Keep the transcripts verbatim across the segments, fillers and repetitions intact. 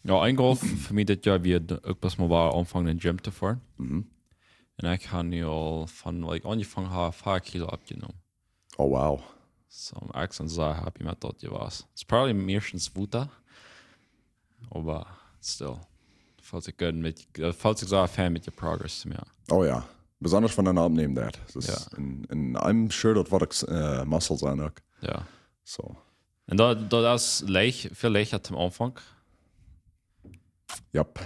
Jo, een Goal fa mie dit Joa wia uk bloos mol wada aunfangen em Gym to foaren. Mhm. Un ekj hab nu aul von, like, aunjefongen hab, fief Kilo aufjenomen. Oh, wow. So, ekj sie sea happy met daut jewast. It's probably meistens Wota. Oba still. Felt sikj good met, äh, felt sikj sea fein met de Progress to mie. Oh jo. Besondasch wan eena aufnemt daut. Jo. En, en, I'm sure daut woat uk, äh, Muscle sennen uk. Jo. So. Un daut, daut es leicht, väl leichta aum Aunfank. Yep.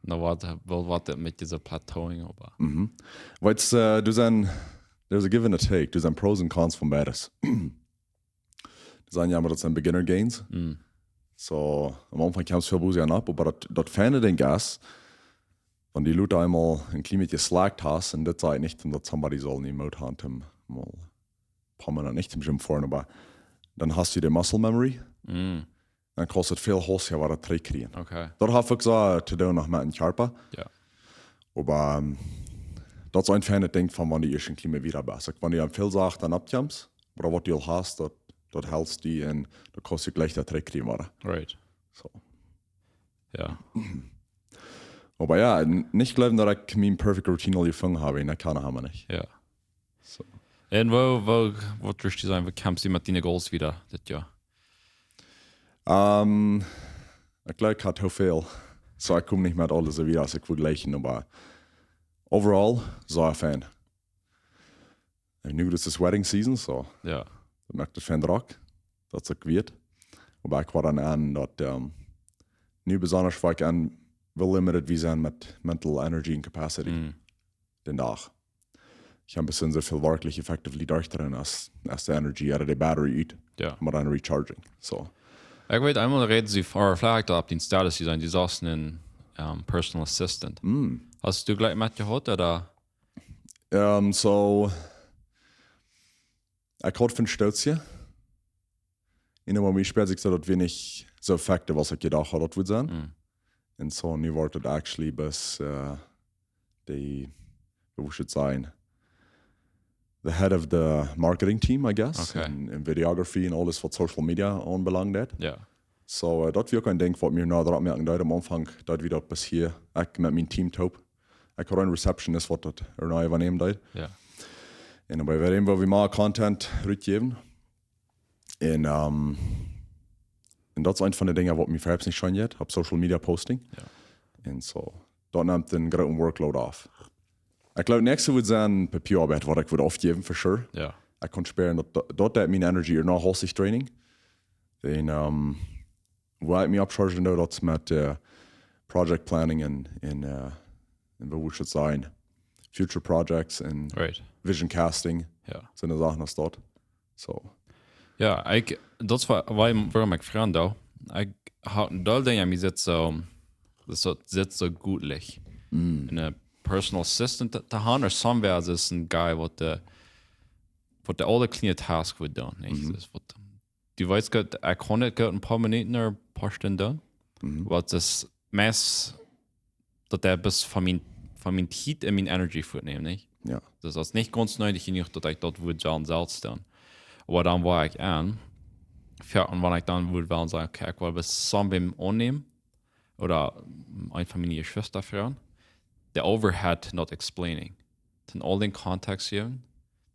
Na, waut, waut, waut daut met dise Plateauing, oba. Mhm. Weetst, äh, doa sent, there's a give and a take. Doa sent Pros and Cons von beides. Doa sent jo, oba daut sent Beginner Gains. Mm. So, aum Aunfank kjemst väl bosja aun opp, oba daut, daut feine Dinkj es, wan du lota eemol een kjlien bät jeslackt hast, un daut saj ekj nich, daut somebody saul nich Moot haben, mol permanent nich em Gym foaren, oba dan hast du de Muscle Memory. Mm. Dan kaust du väl hausta wada trigjkjrieen. Okay. Daut haft uk soo to doonen noch met dän Kjarpa. Jo. Oba, ähm, daut es een feinet Dinkj von wan du ieescht een kjlien bät wieda best. Like, wan du aun väl Sachen dan oppkjemst, oba waut du aul hast, daut, daut helpt die un daut kaust du leicht daut trigjkjrieen wada. Right. So. Jo. Oba jo, n-, nich jleewen daut ekj mien perfect routine aul jefungen hab, un daut kaun ekj nich. Jo. So. Un woo, woo, waut woascht du sajen, woo kjemst du met diene Goals wieda dit Joa? Ähm, ekj jleew, ekj hab too väl. So, ekj kom nich met aules soo wieda aus ekj wull jleichen, oba overall, sea fein. Un nu es daut wedding season, so. Jo. Daut moakt daut fein drock. Daut es uk wieet. Oba ekj woa dan aun daut, ähm, nu besondasch, wua ekj aun well limited wie sent met mental energy and capacity. Mm. Dän Dach. Ekj kaun bestemmt soo väl werkjlich effectively derchdoonen aus, aus de energy, ooda de battery ut. Jo. Oba dan recharging. So. Ekj weet, eemol räd see ver, veleicht opp dän Status, see sent, du saust een, ähm, personal assistant. Mm. Hast du jlikj met jehaut, ooda? Ähm, so, ekj haud von Stootje. Un dan mie spieed sikj soo daut wia nich soo effective aus ekj jedocht haud daut wudd sennen. Mm. Un so, nu woat daut actually best, äh, de, woo wudd ekj sajen, the head of the marketing team, I guess. Okay. Un, un videography un aules waut social media aunbelangt daut. Jo. So, äh, daut wia uk een Dinkj waut mie nu drock moaken deed. Aum Aunfank deed wie daut best hia, ekj met mien Team toop. Ekj haud een receptionist waut daut ea nu äwanemt deed. Jo. Un dan bie wäm wua wie mea Content rutjäwen. Un, ähm, un daut es eent von de Dinja waut mie veleicht nich scheen jeit, opp social media posting. Jo. Un so, daut nemt een grooten workload auf. Ekj jleew, daut näakjste wudd sennen Papieroabeit, waut ekj wudd aufjäwen, for sure. Jo. Ekj kaun spieren daut, daut, daut deit mien energy ea noch aus training. Dan, ähm, wua ekj mie oppchargen doo, daut es met, äh, project planning un, un, äh, un woo wudd ekj sajen, future projects un Right. vision casting. Jo. Soone Sachen aus daut. So. Jo, ekj, daut es wa-, wuarom, wuarom ekj froagen doo. Ekj hab een Deel Dinja, mie sitt soo, daut sitt soo goot leicht. Mm. Een personal assistant to, to haben, or somewhere, daut es een guy waut de, waut de aule kjliene task wudd doonen, nich? Mhm. Daut es waut, du weetst goot, ekj kaun nich goot een poa Minuten ooda een poa Stunden doonen. Mhm. Waut es meist daut dee best von mien, von mien Tiet un mien energy wajchnemt, nich? Jo. Daut es nich gaunz needich jenuach daut ekj daut wudd sellen selfst doonen. Oba dan woa ekj aun, jo, un wan ekj dan wudd wellen sajen, okay, ekj well best somebody aunnämen, ooda, mm, eent von miene Jeschwista froagen, de overhead not explaining. Dän aul dän Kontext jäwen,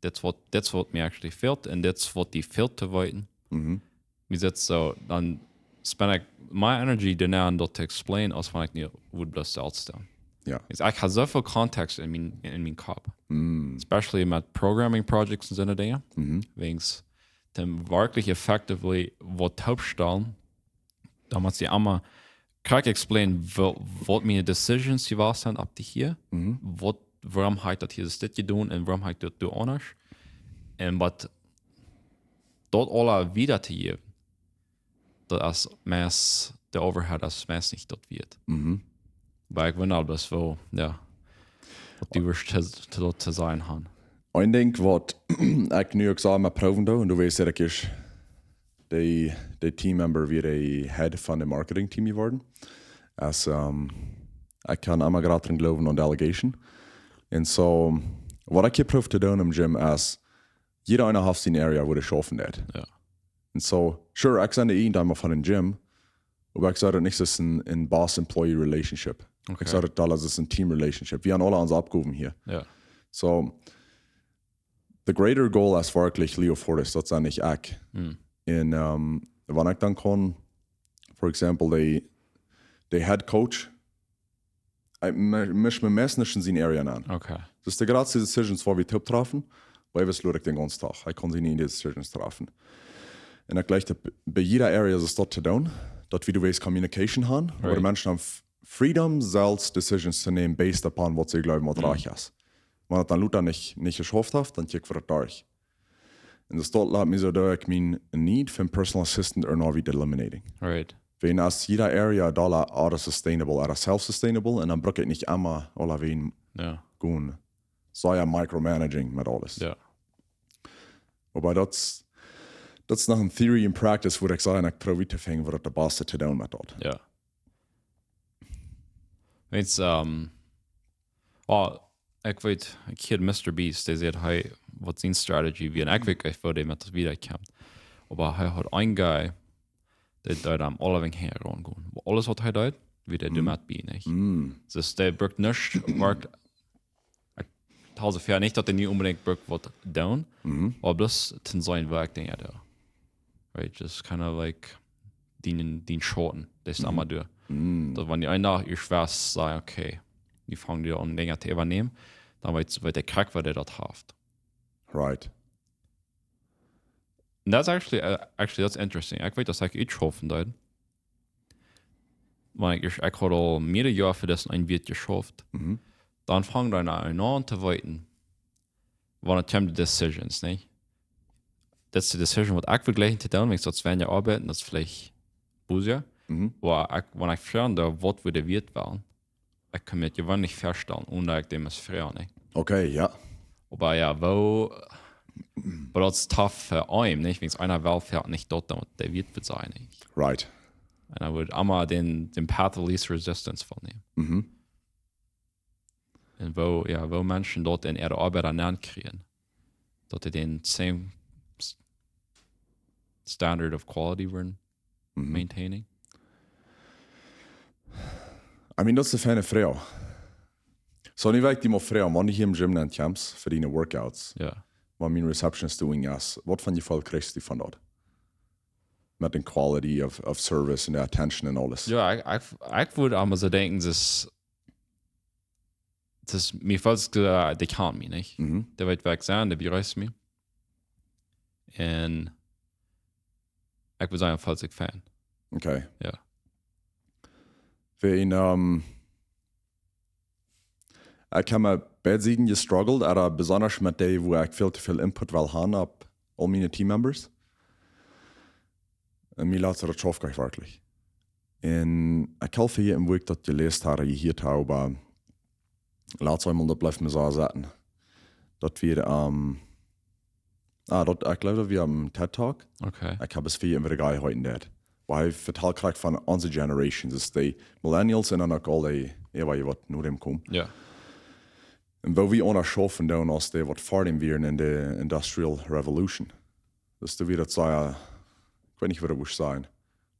daut es waut, daut es waut mie actually fält, un daut es waut dee fält to weeten. Mhm. Mie sitt soo, dan spend ekj mien energy doaraun daut to explain, aus wan ekj nu wudd bloos selfst doonen. Jo. Wiels ekj hab soo väl Kontext en mien, en mien Kopp. Mm. Especially met programming projects un soone Dinja. Mhm. Wäajens dan werkjlich effectively waut toopstalen, dan mott ekj emma krakjt explain wa-, waut miene decisions jewast sent opp de hia, Mhm. waut, wuarom hab ekj daut hia dit jedonen un wuarom hab ekj daut doa aundasch. Un waut daut aula wieda to jäwen, daut es meist, de overhead es meist nich daut wieet. Mhm. Oba ekj wudd aul best woo, jo, waut du wurscht to, to, to sajen haben. Een Dinkj waut ekj nu uk soo aun proowen doo, un du weetst daut ekj ieescht de, de team member wia de head von de marketing team jeworden. Aus, ähm, ekj kaun emma jrata jleewen aun delegation. Un so, waut ekj hia proow to doonen em Gym es, jieda eena haft siene area wua hee schaufen deit. Jo. Un so, sure, ekj sie de eena von dän Gym, Oba ekj saj daut nich aus een, een Boss-Employee-Relationship. Okay. Ekj saj daut aul aus een Team-Relationship. Wie haben aule onse Oppgowen hia. Ja. So, the greater goal es werkjlich Leo Fortis, daut sie nich ekj. Mm. Un, ähm, wan ekj dan kaun, for example, de, de head coach, ekj mu-, must mie meist nich en sien area nenn. Okay. Dus de jratste decisions waut wie toop träffen, bie ons load ekj dän gaunzen Dach. Ekj kaun see nich de decisions träffen. Un ekj jleich daut bie jiede area es daut to doonen, daut wie de ways communication haben, wua de Right. Menschen haben f-, freedom, selfst decisions to nämen based upon waut see jleewen waut Mhm. rajcht es. Wan et dan lota nich, nich jeschauft haft, dan kjikj wie daut derch. Un daut lat mie soo daut ekj mien need fa een personal assistant or not eliminating. Right. Wan aus jiede area doa ea sustainable, ea self-sustainable, un dan bruck ekj nich emma aula wan Ja. gonen. Soo jo, micromanaging met aules. Ja. Oba daut es, daut es noch een theory and practice, wua ekj saj, un ekj proow to finjen waut daut de baste to doonen met daut. Ja. Weetst, ähm, oh, ekj weet, ekj hia Mister Beast, dee sajcht, hey, waut sien strategy wia, un ekj weet, ekj woo dee met daut wieda kjemt. Oba hee haud een guy, dee deed am aulawäajen hinjaraun gonen. Oba aules waut hee deed, wia dee doamet bie, nich? Mm. Dus dee brukt nuscht, werkjt, ekj haud soo väl nich daut hee nu onbedinjt brukt waut doonen, Mhm. oba bloos to seenen woo ekj Dinja doo. Right, just kind of like dien, dien Schauten, daut es Mhm. emma doa. Mm. Daut wan dee een Dach ieescht wist, saj, okay, nu fangen dee aun Dinja to äwanämen, dan weet, weet dee krakjt waut dee daut haft. Right. And that's actually, uh, actually, that's interesting. Ekj weet daut ekj utschaufen deed. Wan ekj, ekj haud aul mearere Joa fa daut een Wieet jeschauft. Mhm. Dan fang dan aun to weeten, wan et kjemt to decisions, nich? Daut es de decision waut ekj wull jlikjen to doonen, wan ekj daut weinja oabeid, daut es veleicht busier. Mhm. Oba ekj, wan ekj froag, waut wudd de Wieet wellen, ekj kaun mie daut jeweenlich väastalen, onen daut ekj dän mott froagen, nich? Okay, jo. Oba jo, woo, oba daut es tough fa am, nich? Wan eena well fält nich daut, dan de Wieet wudd sennen, nich? Right. Un hee wudd emma dän, dän path of least resistance nämen. Mhm. Un woo, jo, woo Menschen daut en äare Oabeit aun kjrieen. Daut dee dän same s-, standard of quality wudden Mhm. maintaining. I mean, daut es eene feine Froag. So, nu wull ekj die mol froagen, wan du hia em Gym nenn kjemst fa diene Workouts, Jo. wan mien receptionist doing es, waut fa Jefeel kjrichst du von daut? Met de quality of, of service un de attention un aules. Jo, ekj, ekj, ekj wudd emma soo denkjen, daut es, daut es, mie fält, äh, dee kjanen mie, nich? Mhm. Dee weet wäa ekj sie, dee bejreesst mie. Un ekj wudd sajen, fält sikj fein. Okay. Jo. Wan, ähm, ekj hab met beid Sieden jestruggelt, oba besonda met dee, wua ekj väl to väl Input well haben opp aul miene Teammembers. Un mie lat daut schaft nich werkjlich. Un ekj hab hia een Book daut jeläst haud, jehieet haud, oba latst eemol, daut blift mie soo sitten. Daut wia, ähm, ah, daut, ekj jleew, daut wia een TED Talk. Okay. Ekj hab daut via een Guy heeten daut. Wua hee vetalt krakjt von onse Generations, daut es de Millennials un dan uk aul dee, jo, waut nu dän komen. Jo. Un woo wie aundasch schaufen doonen aus dee waut ver däm wieren en de Industrial Revolution. Dus doa wia daut soo, jo, ekj weet nich, waut ekj wull sajen.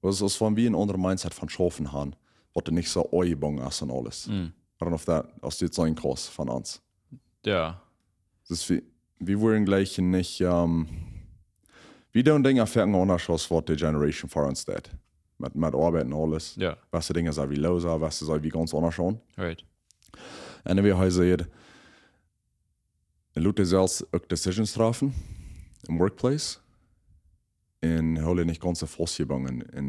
Daut es, aus wan wie een aundret Mindset von schaufen haben, waut doa nich soo aunjebungen es un aules. Mm. I don't know if that, aus dit soo een Kurs von ons. Jo. Dus wie, wie wudden jlikj nich, ähm, wie doonen Dinja foaken aundasch aus waut de Generation ver ons deed. Met, met Oabeit un aules. Jo. Waut fa Dinja sent wie loos, waut fa sent wie gaunz aundasch aun. Right. Un dan wia hee sajcht, lot dee selfst uk decisions träffen em Workplace. Un hoolt nich gaunz soo faustjebungen. Un,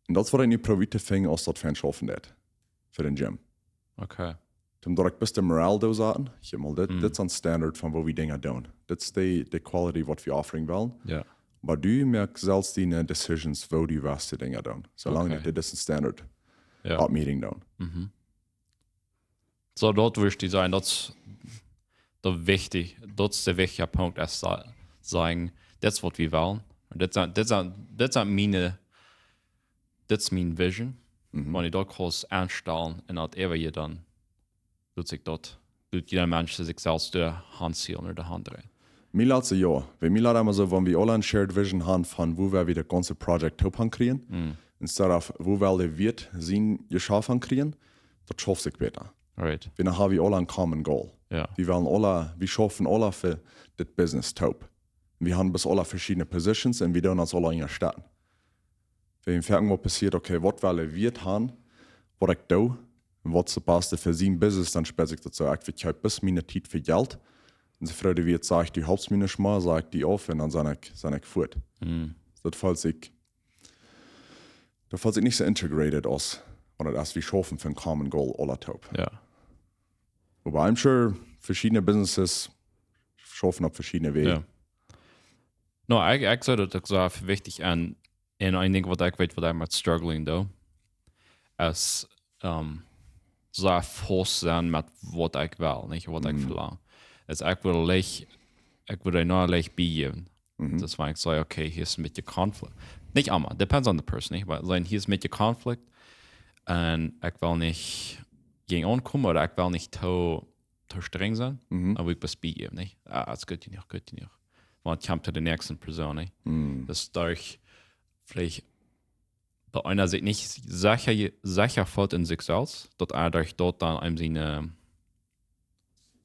un daut es waut ekj nu proow to finjen aus daut fein schaufen deit. Fa dän Gym. Okay. Om daut ekj best de Moral doa saten, ekj meen, dit, Mm. dit es een Standard von woo wie Dinja doonen. Dit es de, de quality waut wie offering wellen. Jo. Oba du moakst selfst diene decisions, woo du waut de Dinja doonen. Soo lang Okay. du dit es een Standard Jo. opp meeting doonen. Mhm. So, daut wudd ekj sajen, daut es daut wichtich, daut es de wichtje Punkt, es sa-, sajen, daut es waut wie wellen. Daut sent, daut sent, daut sent miene, daut es mien Vision. Mhm. Wan ekj daut kaun aunstalen un daut äwa hia dan, daut ekj daut, daut jieda Mensch sikj selfst de Haunt zielen ooda de Haunt dreien. Mie lat soo, jo. Wiels mie lat emma soo, wan wie aule een shared vision haben von woo wie daut gaunze Project toop han kjrieen. Mm. instead of woo well de Wirt sien Jeschaft ankjrieen, daut schauft sikj bäta. Right. Wan dan ha wie aula een common goal. Ja. Wie wellen aula, wie schaufen aula fa dit business toop. Wie haben bloos aula veschiedne positions un wie doonen ons aula unjastetten. Wan foaken waut passieet, okay, waut well wie han, waut ekj doo, un waut es daut baste fa sien business, dan spät sikj daut soo, ekj vekjeep bloos miene Tiet fa Jelt. Un see froagen, woo et sajcht, du halpst mie nich mea, saj ekj die auf un dan sie ekj, sie ekj fuat. Mm. Daut felt sikj, daut felt sikj nich soo integrated aus, wan et es, wie schaufen fa een common goal aula toop. Ja. Oba I'm sure veschiedne businesses schaufen opp veschiedne Wäaj. Ja. No, ekj, ekj saj daut uk soo wichtich aun, un een Dinkj waut ekj weet waut ekj met struggling doo, es, um, soo faust sennen met waut ekj well, nich waut ekj Mhm. velang. Es ekj well leicht, ekj well noch leicht biejäwen. Mhm. Daut es wan ekj saj, okay, hia es een bät conflict. Nich emma, depends on the person, nich? Oba saj, hia es een bät conflict un ekj well nich jäajen aunkomen, ooda ekj well nich too, too strenj sennen, Mhm. dan well ekj bloos biejäwen, nich? Ah, daut es goot jenuach, goot jenuach. Wan et kjemt to de näakjste Persoon, nich? Mhm. Daut derch veleicht bie eena sikj nich secha, secha feelt en sikj selfst, daut hee derch daut dan eenem siene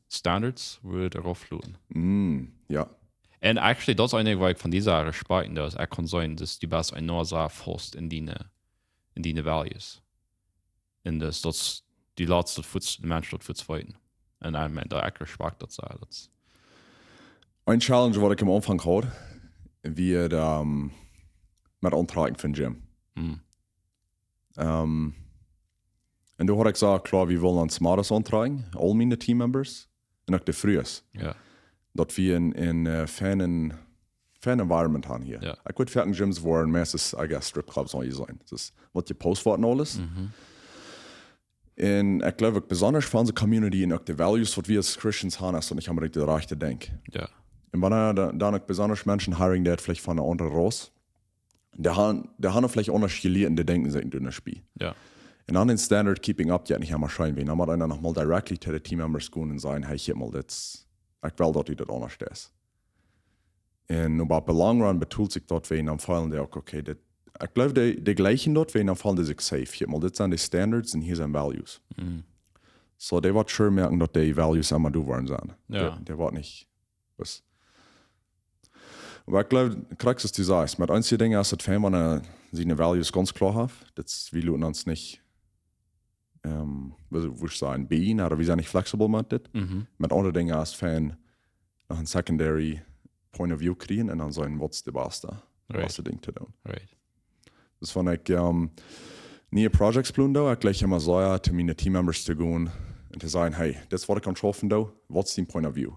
Standards woat raufloten. Mhm. Ja. Un actually, daut es een Dinkj waut ekj von dise Sache respekten doo, es ekj kaun seenen, daut du best een Noah faust en diene, en diene values. Un daut, daut es, du latst daut fuaz, de Mensch daut fuaz weeten. Un ekj meen, daut ekj respect daut soo, daut es Een challenge waut ekj aum Aunfank haud, wia, um, met auntrakjen von gym. Mm. Um, un doa haud ekj jesajcht, kloa, wie wellen ons Models auntrakjen, aul miene team members, un uk de Frues. Ja. Daut wie een, een, eh, feinet, feinet environment haben hia. Ja. Ekj weet, foaken gyms woaren meistens, I guess, strip clubs aunjeseen. Daut es waut jepost woat un aules. Mhm. Un ekj gleew uk besonda fa onse community un uk de values waut wie aus Christians haben, es daut nich onbedinjt de rajchte Dinkj. Ja. Un wan dan, dan uk besonda Menschen hiring deit veleicht von eene aundre Ras, dee haben, dee haben veleicht aundasch jelieet un dee denkjen sikj en dun Spie. Ja. Un dan dän Standard keeping up jeit nich emma scheen, wan dan mott eena nochmol directly to de team members gonen un sajen, hey, kjikj mol, dit, ekj well daut du daut aundasch deist. Un oba opp de long run betolt sikj daut, wan dan feelen dee uk, okay, dit, ekj gleew, dee, dee jlikjen daut, wan dan feelen dee sikj safe. Kjikj mol, dit sent de Standards un hia sent values. Mm. So, dee woat sure moaken daut dee values emma doa woaren sennen. Ja. Dee, dee woat nich, dus. Oba ekj gleew, krakjt soo aus du sajchst, met eenje Dinja es et fein, wan eena siene values gaunz kloa haft. Daut es, wie loten ons nich, um, woo, woo saul ekj sajen, bijen, ooda wie sent nich flexible met dit. Mhm. Met aundre Dinja es et fein, noch een secondary point of view kjrieen un dan seenen, waut es de baste, Right. baste Dinkj to doonen. Right. Dus wan ekj, um, niee projects plonen doo, ekj jlikj emma sea to miene team members to gonen un to sajen, hey, dit es waut ekj aun schaufen doo, waut es dien point of view?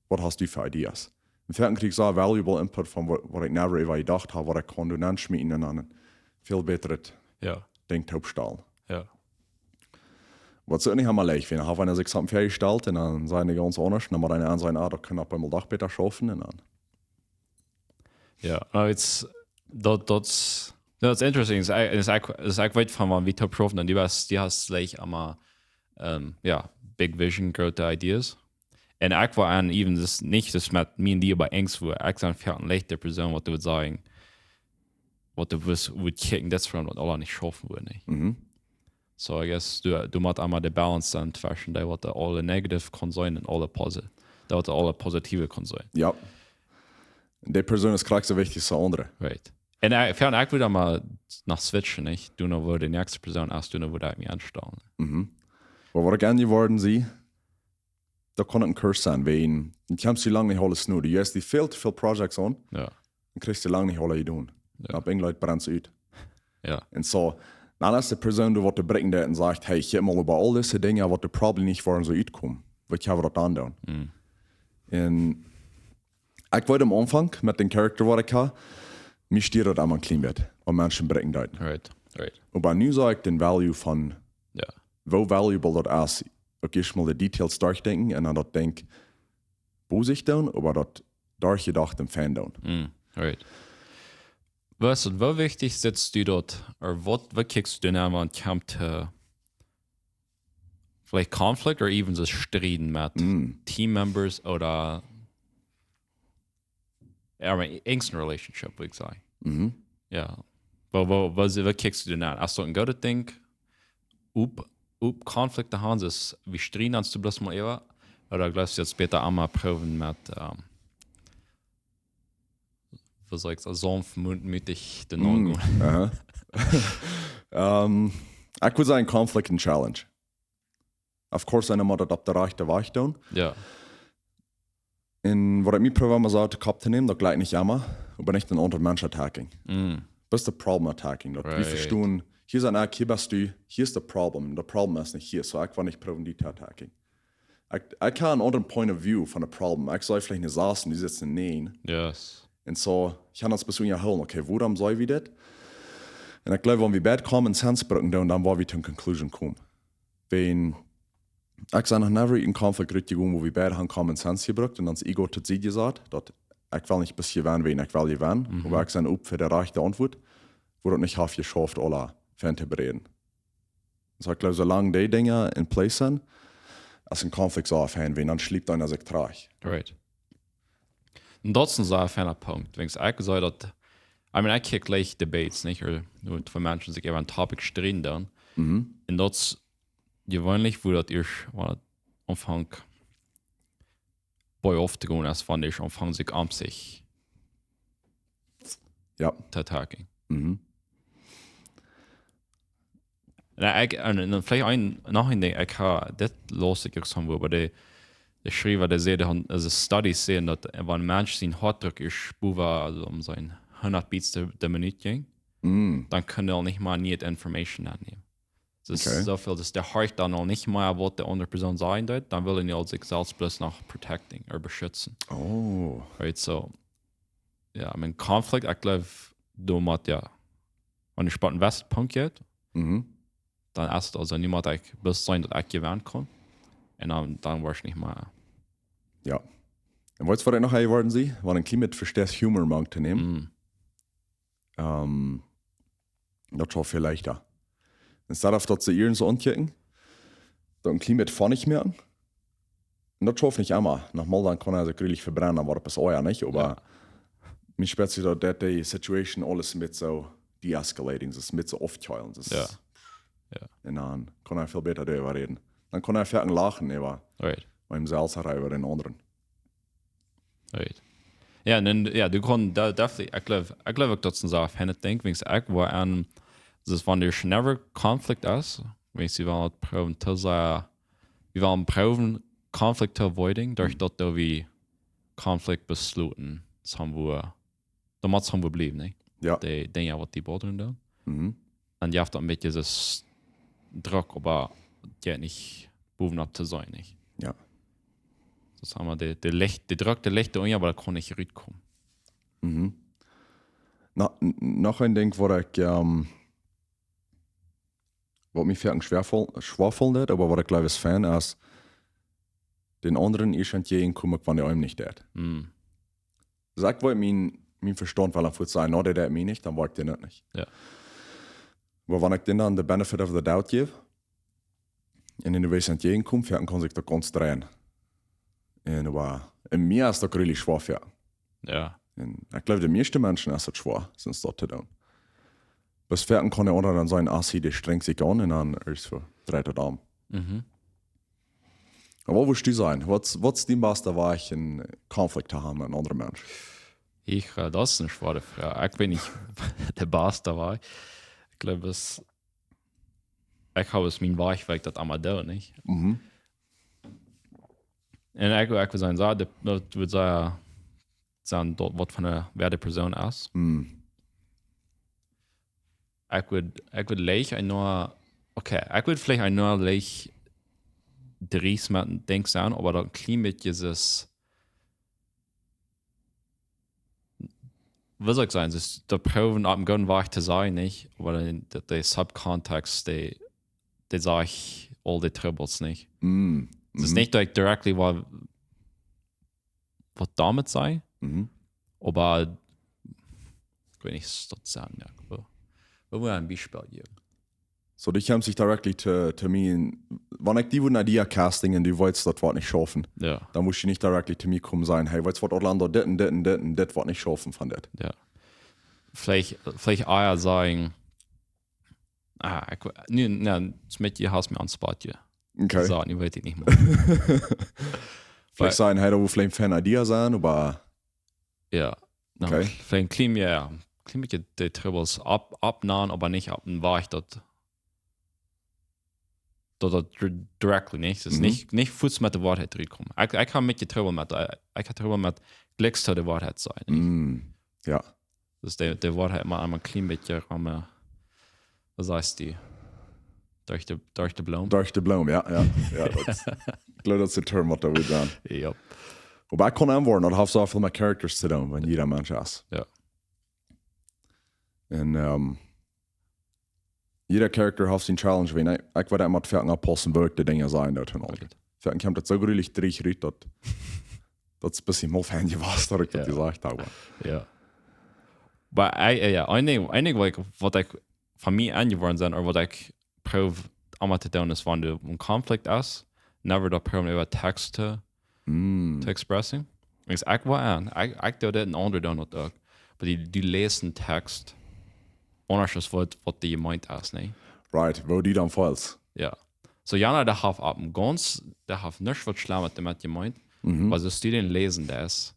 Waut hast du fa ideas? Un foaken kjrie ekj soo valuable input von waut, waut ekj never ever jedocht haud, waut ekj kunn doonen, aunschmieten un dan een väl bätret Ja. Dinkj toopstalen. Ja. Waut es uk nich emma leicht, wan, wan eena sikj something väajestalt un dan sent dee gaunz aundasch, dan mott eena dan sajen, ah, daut kaun opp eemol doch bäta schaufen un dan. Ja, no, it's, daut, daut, no, it's interesting. It's, it's, it's, ekj weet von wan wie toop schaufen, dan du hast, du hast leicht emma, um, ja, big vision, groote ideas. Un ekj woa aun, even daut nich, daut met mie un die bie enj woat. Ekj sie väl eene leichte Persoon, waut du wudst sajen, waut du wudst, wudst kjikjen, daut es waut aula nich schaufen wudden, nä? Mhm. So, I guess, du, du motst emma de balance sennen tweschen dee, waut aule negative kaun sennen un aule posi-, dee, waut aule positive kaun sennen. Ja. Dee Persoon es krakjt soo wichtich aus de aundre. Right. Un ekj, fa, ekj wudd dan mol no switchen, nich? Du no, woo de näakjste Persoon es, du no, woo ekj mie aunstalen. Mhm. Oba waut ekj aunjeworden sie, daut kaun een Curse sennen, wan, du kjemst soo lang nich aules no. Du hast die väl to väl projects aun, Ja. dan kjrichst du lang nich aule jedonen. Ja. Dan opp eemol brennst du ut. Ja. Un so, dan es de Persoon doa, waut du brinjen deit un sajcht, hey, kjikj mol, äwa aul dise Dinja, waut du probably nich woascht soo utkomen. Waut kjenn wie doa aun doonen? Mm. Un ekj weet aum Aunfank met dän Character, waut ekj haud, mie stieed daut emma een kjlien bät, wan Menschen brinjen deeden. Right, right. Oba nu see ekj dän Value von, Ja. woo valuable daut es, uk ieescht mol de Details derchdenkjen un dan daut Dinkj bie sikj doonen, oba daut derchjedocht un fein doonen. Mm, right. Waut es, woo wichtich sitst du daut, ooda waut, waut kjikjst du no, wan et kjemt to veleicht conflict or even soo Strieden met Mm. team members ooda, ja, oba irjent een relationship, wudd ekj sajen. Mhm. Ja. Woo, woo, woo, woo kjikjst du doano aun? Es daut een goodet Dinkj, opp, opp Konflikten to haben, es wie strieden ons bloos mol äwa? Ooda jleefst du daut bäta emma proowen met, ähm, woo saul ekj daut, saunftmootich doano gonen? Aha. Ähm, ekj wudd sajen, Konflikt een Challenge. Of course, eena mott daut opp de rajchte Wajch doonen. Jo. Un waut ekj mie proow emma soo ut de Kopp to nämen, daut jlikjt nich emma, oba nich dän aundren Mensch attacking. Bloos de Problem attacking. Daut wie Right. vestonen, hia sie ekj, hia best du, hia es de Problem. De Problem es nich hia, so ekj well nich proowen die to attacking. Ekj, ekj hab een aundren point of view von de Problem. Ekj see veleicht ne sas un du sitst ne näajen. Yes. Un soo, ekj hab daut bloos unjahoolten, okay, wuarom see wie dit? Un ekj jleew, wan wie beid common sense brucken doonen, dan woa wie to ne conclusion komen. Wan, ekj sie noch never en Konflikt rutjegonen, wua wie beid haben common sense jebrukt un ons ego to Sied jesat, daut ekj well nich bloos jewennen, wan ekj well jewennen, oba ekj sie opp fa de rajchte Auntwuat, wua daut nich haft jeschauft, aula fein to bereden. So, ekj jleew, soo lang dee Dinja in place sent, aus een Konflikt soo aufhängen, wan dan schliept eena sikj trigj. Right. Un daut es een sea feina Punkt. Wiels ekj see daut, I mean, ekj kjikj leicht debates, nich? Ooda wua twee Menschen sikj äwa een topic strieden doonen. Un daut es jeweenlich, wua daut ieescht, wan daut aunfangt, boy off to gonen, aus wan dee aunfangen sikj aun sikj Jo. to attacking. Un ekj, un, un veleicht een, noch een Dinkj, ekj hab dit lustig jeseenen, wua de, de Schriewa, dee säd, daut, also Studies sajen, daut wan een Mensch sien Hoatdruck es bowen, also om sien hundat Beats de, de Minut jinkj, dan kaun hee aul nich mea nie Information aunnämen. Daut es Okay. Soo väl, daut dee horcht dan aul nich mea, waut de aundre Persoon sajen deit, dan well hee aul sikj selfst bloos noch protecting ooda beschutzen. Oh. Right, so, jo, mien Konflikt, ekj jleew, doamet, jo, wan de Spott een besten Punkt jeit, dan es et aulsoo niemols, daut ekj bloos seenen, daut ekj jewennen kaun. Un dan, dan woa ekj nich mea. Jo. Un weetst, waut ekj noch hia worden sie? Wan een kjlien bät vesteist, Humor mank to nämen. Ähm, daut es väl leichta. Instead of daut see ieescht soo aunkjikjen, daut een kjlien bät funny moaken. Un daut schauft nich emma. Nochmol, dan kaun hee sikj grulich vebrennen, dan woat et bloos oaja, nich? Oba mie spieet sikj daut, daut de Situation aules een bät soo de-escalating, daut es een bät soo aufkjeelen. Daut es, Jo. Jo. Un dan kaun hee väl bäta doaräwa räden. Dan kaun hee foaken lachen äwa, Right. äwa sikj selfst ooda äwa dän aundren. Right. Jo, un dan, jo, du kaust, daut, definitely, ekj jleew, ekj jleew uk, daut es een sea fein Dinkj, wiels ekj woa aun, daut wan doa never Konflikt es, wiels wie woaren proowen to sajen, wie woaren proowen Konflikt to avoiden, derch daut, daut wie Konflikt besloten, daut haben wie, daut mott haben wie bliewen, nä? Jo. De Dinja, waut die bothern doonen. Mhm. Un dee haft dan een bät soo Drock, oba dee nich bowen opp to sennen, nä? Jo. Daut es emma de, de Licht, de Drock, de Licht doa unja, oba daut kaun nich rutkomen. Mhm. Na, n-, noch een Dinkj, waut ekj, ähm, waut mie foaken schwoa fol-, schwoa fellen deit, oba waut ekj jleew es fein, es dän aundren ieescht entjäajen komen, wan dee eenem nich deit. Mm. Daut ekj well mien, mien Vestaunt well aun fuaz sajen, no, dee deit mie nich, dan woa ekj dän uk nich. Jo. Oba wan ekj dän dan de benefit of the doubt jäw, un dän ieescht entjäajen kom, foaken kaun sikj daut gaunz dreien. Un oba, un mie es daut really schwoa, jo. Jo. Un ekj jleew, de mieeschte Menschen es et schwoa, soo daut to doonen. Bloos foaken kaun de aundra dan sajen, ah, see, dee strenjt sikj aun, un dan es et soo, dreit et om. Mhm. Oba waut wurscht du sajen? Waut, waut es dien basta Wajch, een Konflikt to haben met een aundren Mensch? Ekj, äh, daut es eene schwoare Froag. Ekj weet nich, de basta Wajch. Ekj jleew, daut, ekj hab mien Wajch, woo ekj daut emma doo, nich? Mhm. Un ekj, ekj wudd sajen, soo, de, daut wudd sajen, sajen daut, waut fa eene, wäa de Persoon es. Mhm. Ekj wudd, ekj wudd leicht een noch, okay, ekj wudd veleicht een noch leicht dreist met een Dinkj sajen, oba daut een kjlien bät es, woo saul ekj sajen, daut proowen opp eenen gooden Wajch to sajen, nich? Oba dan, daut de Subkontext, dee, dee sajcht aul de Trubbels, nich? Mhm. Daut es nich daut ekj directly waut, waut doamet sajen, Mhm. oba ekj weet nich, es daut sajen, jo, woo, woo mott ekj een Biespel jäwen? So, du kjemst nich directly to, to mie, wan ekj die wudd een Idea casten un du weetst, daut woat nich schaufen, Jo, dan wurscht du nich directly to mie komen sajen, hey, weetst waut, Orlando, dit un dit un dit un dit woat nich schaufen von dit. jo. Veleicht, veleicht ea sajen, ah, ekj, nu, nu, Smitty, du hast mie aum Spott je. Okay. So, nu weet ekj nich mea. Veleicht sajen, hey, daut wudd veleicht eene feine Idee sennen, oba Jo. No, Okay. Veleicht kjlien, jo, kjlien bät de Trubbels opp, oppnämen, oba nich opp eenen Wajch daut, daut daut dir-, directly, nich? Daut es Mhm. nich, nich fuaz met de Woarheit trigjkomen. Ekj, ekj hab een bät Trubbel met, ekj hab Trubbel met jlikjs to de Woarheit sajen, nich? Mm, jo. Daut de, de Woarheit mau eemol een kjlien bät rom, eh, waut sajchst du? Derch de, derch de Bloom? Derch de Bloom, jo, jo. Jo, daut, ekj jleew, daut es de Term, waut doa woat sennen. Jo. Oba ekj kaun aunwoaren, daut haft soo väl met Characters to doonen, wan jieda Mensch es. Jo. Un, ehm, jieda Character haft siene Challenge, wan ekj, ekj woa emma foaken oppaussen, woo ekj de Dinja sajen doo. Foaken kjemt daut soo grulich trigj rut, daut, daut es een bät mol fein jewast, daut ekj daut Jo. jesajcht hab. Jo. Oba ekj, jo, een Dinkj, een Dinkj waut ekj, waut ekj von mie aunjeworden sie, ooda waut ekj proow emma to doonen, es, wan doa een Konflikt es, never daut proowen äwa Text to, Mm, to expressen. Ekj, ekj woa aun, ekj, ekj doo dit un aundre doonen daut uk. Oba dee, dee läsen Text aundasch aus waut, waut dee jemeent es, nä? right, woo dee dan feelt. Jo. So, jana, dee haft opp een gaunz, dee haft nuscht waut Schlemmet doamet jemeent. Mhm. Oba soo aus dee dän läsen deist,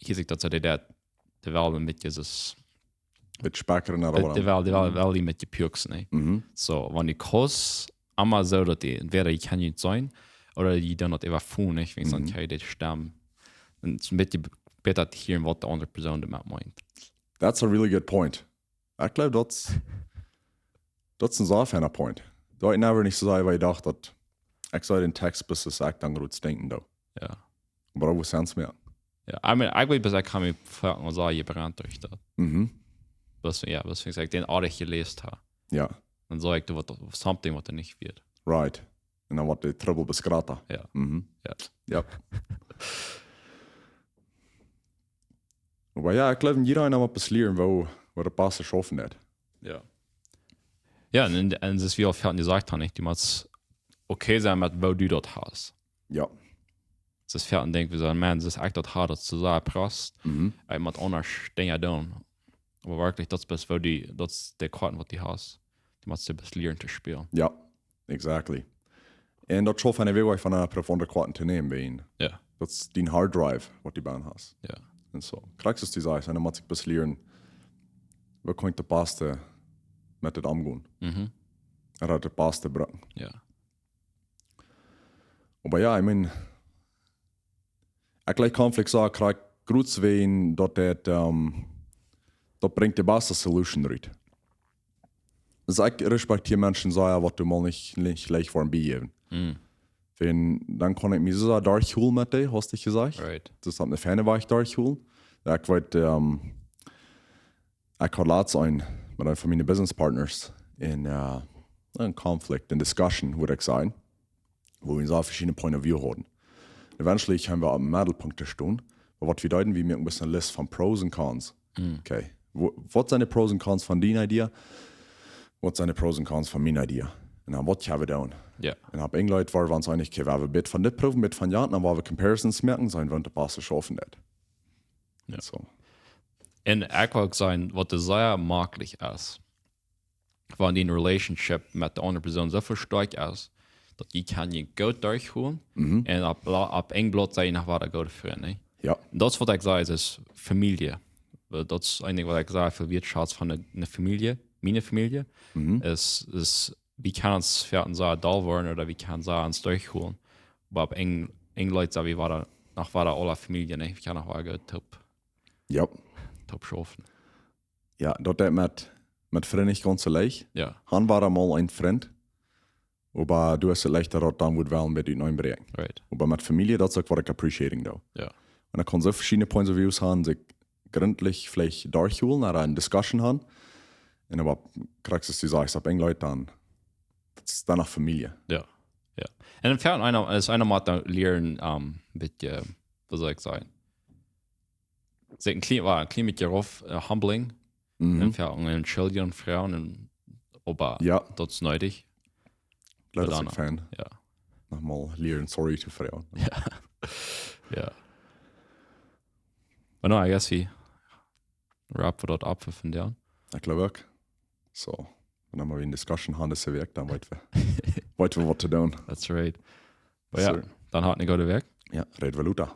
hia sitt daut soo, dee, dee, dee well een bät, es, Met Spekjren, dee, dee well, dee well, well een bät puksen, nä? Mhm. So, wan dee kost, emma soo daut dee, entweder dee kjennen nich seenen, ooda dee doonen daut äwa Phone, nich? Wan see, Mhm. Okay, dee Stemm. Un et es een bät bäta to hieren, waut de aundre Persoon doamet meent. That's a really good point. Ekj jleew, daut, daut es een sea feina Point. Daut ekj never nich soo saj, waut ekj docht, daut ekj saj dän Text, bat ekj dan groot denkjen doo. Jo. Oba daut wudd sense moaken. Jo, I mean, ekj weet, bat ekj kaun mie foaken soo jebrennt derch daut. Mhm. Bat, jo, bat ekj dän aundasch jeläst hab. Jo, Dan saj ekj, doa woat something, waut doa nich wea. right. Un dan woat de Trubbel bloos jrata. Jo. Mhm. Jo. Jo. Oba jo, ekj jleew, jieda eena mott bloos lieren, woo, woo daut baste schaufen deit. Jo. Jo, un, un, un daut es, woo wie aul foaken jesajcht haben, nich? Du motst okay sennen met woo du daut hast. Jo. Daut es foaken, denkj wie soo, Maun, daut es ieejentlich daut hoat, daut es soo sea prost. Mhm. Ekj mott aundasch Dinja doonen. Oba werkjlich, daut es bloos woo du, daut es de Koaten, waut du hast. Du motst bloos lieren to spälen. Jo, exactly. Un daut schauft eenen Wajch von eene profunde Koaten to nämen, wan. Jo. Daut es dee Hard Drive, waut du bie hast. Jo. Un soo. Krakjt soo aus du sajchst, un dan mott ekj bloos lieren, woo kaun ekj daut baste met dit omgonen. Mhm. Un daut baste brucken. Jo. Oba jo, I mean, ekj jleew Konflikt soo krakjt groot sennen, daut daut, ehm, daut brinjt de baste Solution rut. Aulsoo ekj respekjtia Menschen soo, jo, waut du mol nich, nich leicht woaren biejäwen. Mhm. Wan, dan kaun ekj mie soo derchhoolen met dee, hast du jesajcht. Right. Daut es dan een feina Wajch derchhoolen. Jo, ekj weet, ehm, ekj haud latst een, met eenen von miene Business Partners een, eh, een Konflikt, eene Discussion, wudd ekj sajen, wua wie soo veschiedne Point of View hauden. Eventually kjeemen wie opp dän Meddelpunkt to stonen, oba waut wie deeden, wie muaken bloos eene List von Pros un Cons. Mhm. Okay, woo-, waut sent de Pros un Cons von dee Idee? Waut sent de Pros un Cons von mien Idee? Un dan waut kjenn wie doonen? Jo. Un opp een Leit wieren wie ons eenich, okay, wie haben een bät von dit proowen, een bät von jant, dan woa wie Comparisons moaken, seenen, woo daut baste schaufen deit. Jo. Soo. Un ekj wull uk sajen, waut sea maklich es, wan dee Relationship met de aundre Persoon soo stoakj es, daut jie kjennen junt goot derchhoolen, Mhm. un opp, opp een Blaut sent jie noch wada goode Frind, nä? Jo. Daut es waut ekj saj, es, es Famielje. Wiels daut es een Dinkj waut ekj saj, fa Wieetschafts von eene, eene Famielje, miene Famielje, Mhm. es, es, wie kjennen ons foaken soo doll woaren ooda wie kjennen soo ons derchhoolen. Oba opp een, een Leit sent wie wada, noch wada aule Famielje, nä? Wie kjennen noch wada goot toop, Jo. toop schaufen. Jo, daut deit met, met Frind nich gaunz soo leicht. Jo. Han wie mol een Frint, oba du hast et leichta, daut dan wudd wellen met die neu bräakjen. Right. Oba met Famielje, daut es uk waut ekj appreciating doo. Jo. Un dan kaun soo veschiedne Points of Views haben, sikj gründlich veleicht derchhoolen, ooda eene Discussion haben. Un oba krakjt soo aus du sajchst, opp een Leit dan, daut es dan noch Famielje. Jo. Jo. Un dan foaken eena, es eena mott dan lieren, ehm, een bät, waut saul ekj sajen? Sikj een kjlien, wea, een kjlien bät doarauf, eh, humbling. Mhm. Un foaken entschuldigen, froagen, un, oba Jo. Daut es needich. Daut Oba es dan, uk fein. Jo. Noch mol lieren sorry to froagen. Jo. Jo. But no, I guess we, Wrap wie daut opp fa vondoag. Ekj jleew uk. So, wan wie mau wada een discussion haben dise Wäakj, dan weet wie, weet wie waut to doonen. That's right. Oba jo, dan haud eene goode Wäakj. Jo, räd wie lota.